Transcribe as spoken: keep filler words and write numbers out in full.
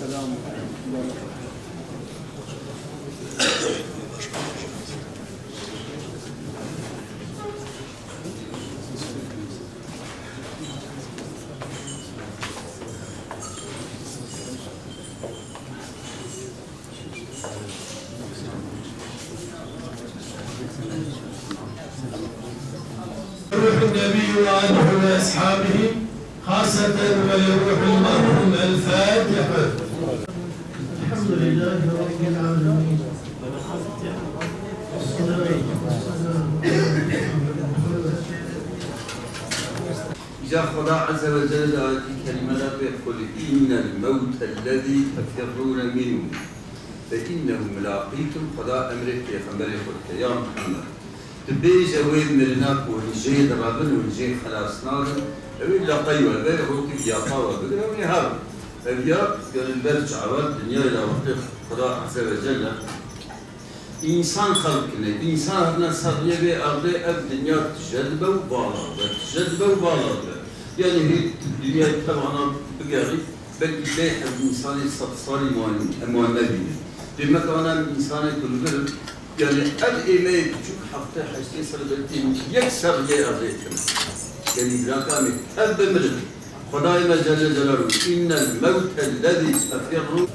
روح النبي وآله وأصحابه خاصة ولروح المرحوم. الفاتحة. الحمد لله رب العالمين. والصلاة والسلام على محمد. Îcar Xweda Azze ve Celle di ayetî kerîme de bê, "Qul innel mewtellezî tefirrûne minhu fe innehu mulaqîkum." Xweda emrê pêxemberê xwe dike, ya Muhammed, tu bêje wê mirina ku hûn jê direvin, hûn jê xelas nabin, ew ê leqey we ve, rokî biyaxa we bigire, hûn ê herin. Ev ya, yani, li ber çawa dinyayê de wextê Xweda Azze ve Celle însan xelq kine, însan hatine ser riyê vê erdê, ev dinya tije dibe û vala dibe, tije dibe û vala dibe. Yani hê dinyayê tevana bigerî, belkî bê ev însanê sed salî wan, em wan nebînin. Dê me kana em însanê ku li vir in, yani ev êmeyê biçûk heftê heştê ser belkî yek ser riyê erdê kine. Yani biraka me, ev bimirin. Xwedayê me Celle Celaluhu, "Innel mewtellezî tefirrû."